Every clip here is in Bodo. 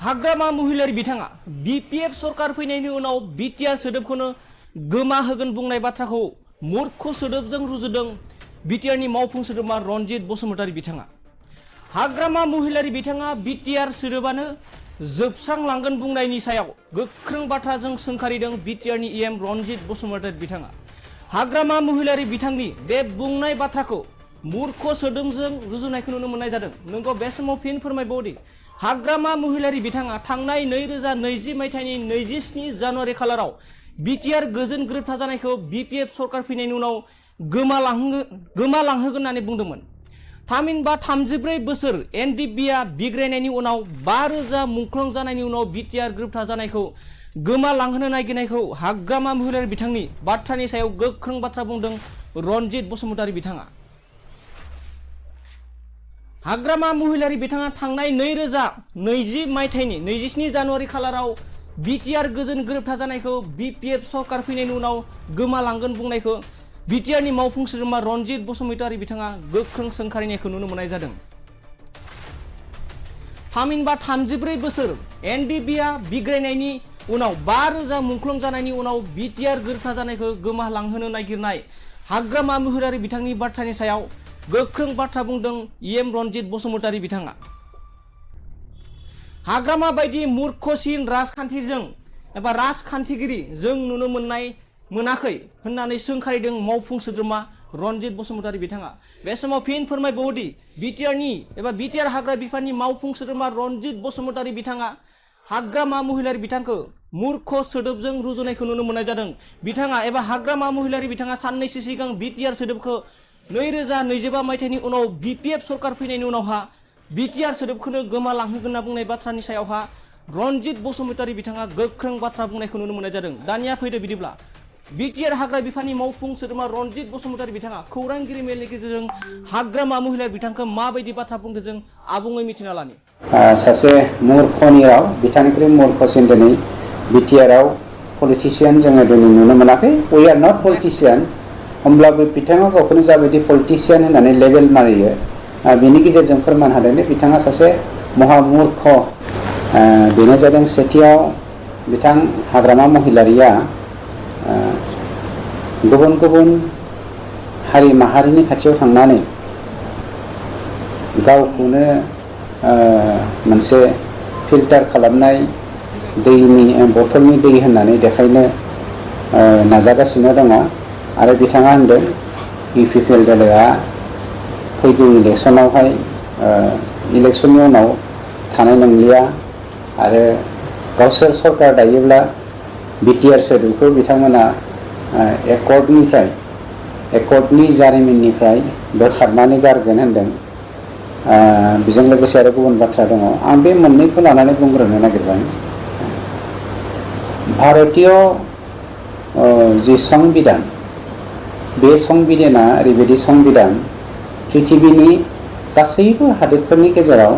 हाग्रामा महिलारि बिथाङा बिपिएफ सरकार फैनायनि उनाव बिटिआर सोदोबखौनो गोमा होगोन बुंनाय बाथ्राखौ मूर्ख सोदोबजों रुजुदों बिटिआरनि मावफुं सोद्रोमा रनजित बसुमतारी बिथाङा। हाग्रामा महिलारि बिथाङा बिटिआर सोदोबानो जोबस्रांलांगोन बुंनायनि सायाव गोख्रों बाथ्राजों सोंखारिदों बिटिआरनि इएम रनजित बसुमतारी बिथाङा। हाग्रामा महिलारि बिथांनि बे बुंनाय बाथ्राखौ मूर्ख सोदोबजों रुजुनायखौ नुनो मोननाय जादों। नोंगौ बे समाव फिन फोरमायबावदि हाग्रामा महिलारि बिथाङा थांनाय 2020 मायथाइनि 27 जानुवारि खालाराव बिटिआर गोजोन गोरोबथा जानायखौ बिपिएफ सरकार फैनायनि उनाव गोमालांहोगोन होननानै बुंदोंमोन। थामहिनबा 34 बोसोर एनडिपिआ बिग्रायनायनि उनाव 5,000 मुंख्लं जानायनि उनाव बिटिआर गोरोबथा जानायखौ गोमालांहोनो नागिरनायखौ हाग्रामा महिलारि बिथांनि बाथ्रानि सायाव गोख्रों बाथ्रा बुंदों रनजित बसुमतारी बिथाङा। हाग्रामा महिलारि बिथाङा थांनाय 2020 मायथाइनि 27 जानुवारि खालाराव बिटिआर गोजोन गोरोबथा जानायखौ बिपिएफ सरकार फैनायनि उनाव गोमालांगोन बुंनायखौ बिटिआरनि मावफुं सोद्रोमा रनजित बसुमतारी बिथाङा गोख्रों सोंखारिनायखौ नुनो मोननाय जादों। थामहिनबा 34 बोसोर एनडिपिआ बिग्रायनायनि उनाव 5,000 मुंख्लं जानायनि उनाव बिटिआर गोरोबथा जानायखौ गोमालांहोनो नागिरनाय हाग्रामा महिलारि बिथांनि बाथ्रानि सायाव गोख्रों बाथ्रा बुंदों इएम रनजित बसुमतारी बिथाङा। हाग्रामा बायदि मूर्खसिन राजखान्थिजों एबा राजखान्थिगिरि जों नुनो मोनाखै होननानै सोंखारिदों मावफुं सोद्रोमा रनजित बसुमतारी बिथाङा। बे समाव फिन फोरमायबावदि बिटिआर हाग्रा बिफाननि मावफुं सोद्रोमा रनजित बसुमतारी बिथाङा हाग्रामा महिलारि बिथांखौ मूर्ख सोदोबजों रुजुनायखौ नुनो मोननाय जादों। बिथाङा एबा हाग्रामा महिलारि बिथाङा साननैसो सिगां बिटिआर सोदोबखौ 2025 मायथाइनि उनाव बिपिएफ सरकार फैनायनि उनावहा बिटिआर सोदोबखौनो गोमालांहोगोन होनना बुंनाय बाथ्रानि सायावहा रनजित बसुमतारी बिथाङा गोख्रों बाथ्रा बुंनायखौ नुनो मोननाय जादों। दानिया फैदो बिदिब्ला बिटिआर हाग्रा बिफाननि मावफुं सोद्रोमा रनजित बसुमतारी बिथाङा खौरांगिरि मेलनि गेजेरजों हाग्रामा महिलारि बिथांखौ माबायदि बाथ्रा बुंदों जों आबुङै मिथिना लानि। सासे मूर्खनि राव बिथांनिख्रुइ मूर्खसिन दिनै बिटिआरआव पलिटिशियान जोङो दिनै नुनो मोनाखै। We are not politician. होमब्लाबो बिथाङा गावखौनो जाबायदि पलिटिशियान होननानै लेबेल मारियो बेनि गेजेरजों फोरमान होदों बिथाङा सासे महामूर्ख। बेनो जादों सेथियाव बिथां हाग्रामा महिलारिया गुबुन गुबुन हारि माहारिनि खाथियाव थांनानै गावखौनो मोनसे फिल्टार खालामनाय दैनि बथलनि दै होननानै देखायनो नाजागासिनो दङ आरो बिथाङा होनदों इउपिपिएल दोलोआ फैगौ इलेक्सनावहाय इलेक्सननि उनाव थानाय नंलिया आरो गावसोर सरकार दायोब्ला बिटिआर सोदोबखौ बिथांमोना एकर्डनि जारिमिननिफ्राय बोखारनानै गारगोन होनदों। बेजों लोगोसे आरो गुबुन बाथ्रा दङ। आं बे मोननैखौ लानानै बुंग्रोनो नागिरबाय। भारतीय जि संबिधान बे संबिधाना ओरैबायदि संबिधान पृथिबीनि गासैबो हादोरफोरनि गेजेराव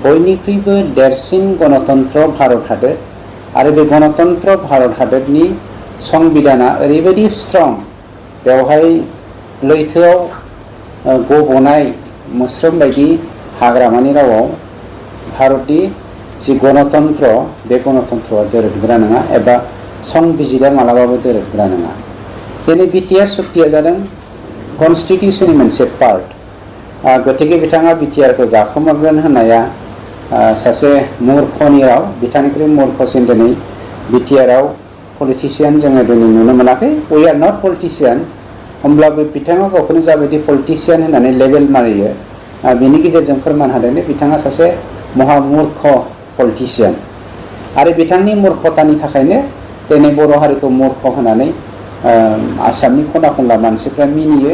बयनिख्रुइबो देरसिन गणतन्त्र भारत हादर आरो बे गणतन्त्र भारत हादरनि संबिधाना ओरैबायदि स्ट्रं बेवहाय लैथोआव गबनाय मोस्रोम बायदि हाग्रामानि रावाव भारतनि जि गणतन्त्र बे गणतन्त्रआ दोरोदग्रा नङा एबा संबिजिरा मालाबाबो दोरोदग्रा नङा। दिनै बिटिआर सुक्तिया जादों कनस्टिटिउसननि मोनसे पार्ट। गतिके बिथाङा बिटिआरखौ गाखोमोगोन होननाया सासे मूर्खनि राव बिथांनिख्रुइ मूर्खसिन दिनै बिटिआरआव पलिटिशियान जोङो दिनै नुनो मोनाखै। We are not politician. होमब्लाबो बिथाङा गावखौनो जाबायदि पलिटिशियान होननानै लेबेल मारियो बेनि गेजेरजों फोरमान होदों बिथाङा सासे महामूर्ख पलिटिशियान आरो बिथांनि मूर्खतानि थाखायनो दिनै बर' हारिखौ मूर्ख होननानै आसामनि खना खनला मानसिफ्रा मिनियो।